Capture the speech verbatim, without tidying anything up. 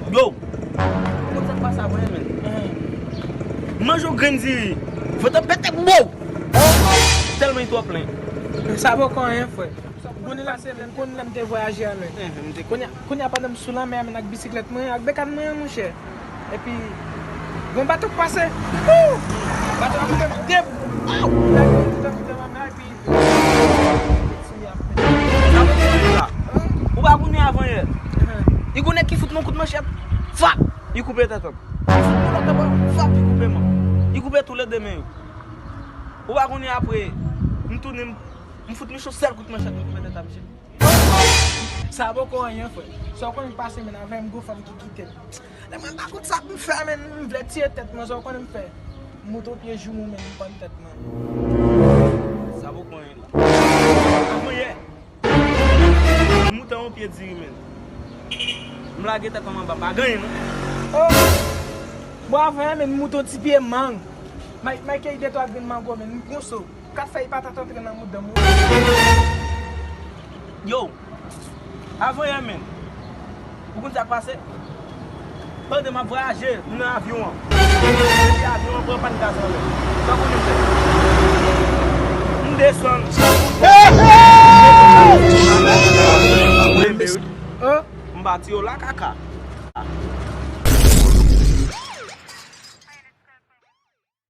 Yo! Ou konn sa k pase avè mwen, men? M manje yon grenn diri. Vant an pete, bo! Tèlman li twò plen. Sa poko anyen, frè. Ou konn lè m te vwayaje a, men. Kounye a, kounye a pandan m sou lanmè a, men, ak bisiklèt mwen, ak bekàn mwen an, monchè. Epi, gon bato k pase. Wou! Bato a koute m de. Wou! Lè m te nan mitan lanmè a, epi Sa mwen konnen la. Ou pa konnen avanyè. Li gon nèg ki fout mwen kout manchèt. Fap! Li koupe tèt an. Li fout mwen lòt anba. Fap! Li koupe mwen. Li koupe toulède men yo. Ou pa konnen apre, m tounen, m, m fout Michou sèl kout manchèt, m koupe tèt a misye. Sa poko anyen, frè. Sa w konnen k pase, men, avè m, gon fanm ki kite m. Lè mwen pa konn sa pou m fè, men, m vle tiye tèt mwen, sa w konnen m fè. M moute yon pye joumou, men, m pann tèt mwen. Sa poko anyen la. Avanyè, m moute yon pye diri, men. M lage tèt mwen anba, m pa gen anyen, non. Oh! Bon, avanyè, men, m moute yon ti pye mang. May, may keyi de twa grenn mango, men, m gon so. Kat fèy patat antre nan mouda m wi. Yo, avanyè, men. Ou konn sa k pase? Pandan m ap vwayaje, m nan avyon an. Epi avyon an pran pàn gaz anlè. Sa w konnen m fè? M desann. Lembe wi. M pati yo la kaka.